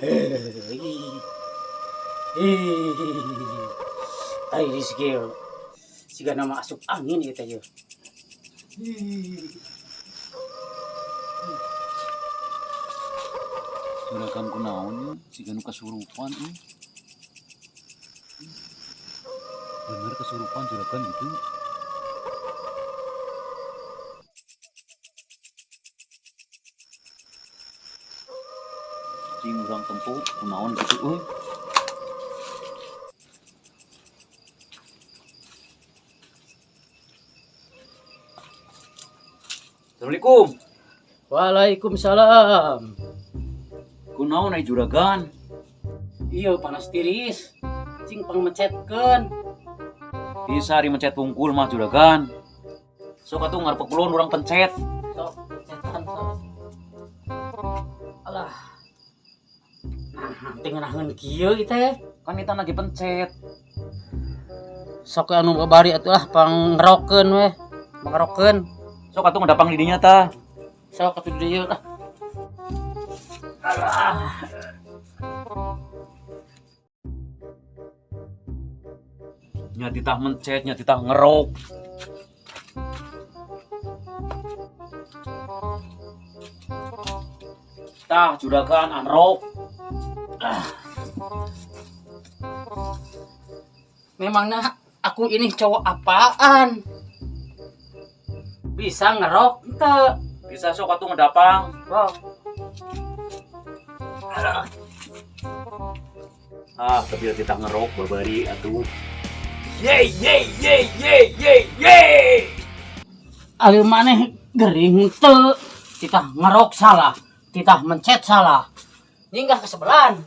Ih. Ai skill. Siga nama asup angin ieu teh yeuh. Juragan kunaon ya, siga nu kasurupan euy. Bener kesurupan juragan gitu. Cing urang tempo kunaon gitu euy. Assalamualaikum. Waalaikumsalam. Kunaon ai juragan? Iya panas tiris. Cing pangmencetkeun. Bisa ari mencet wungkul mah juragan. Sok atuh ngarep kulon urang pencet. Sok pencetan sok. Alah. Nah, teu ngeunaheun kieu ieu teh. Kan kita lagi pencet. Sok anu babari atuh ah pangrokeun weh. Pangrokeun. Sok atuh ngedapang di dinya tah. Sok atuh di dieu lah. Alah. Nya titah mencet, nya titah ngerok. Tah juragan anrok. Memangnya aku ini cowok apaan? Bisa ngerok ente. Bisa sok atuh ngedapang. Oh, Ah, tapi titah ngerok babari atuh. Ye ye ye ye ye ye. Ali maneh gering teu. Titah ngerok salah, titah mencet salah. Nyinggah kesebelan.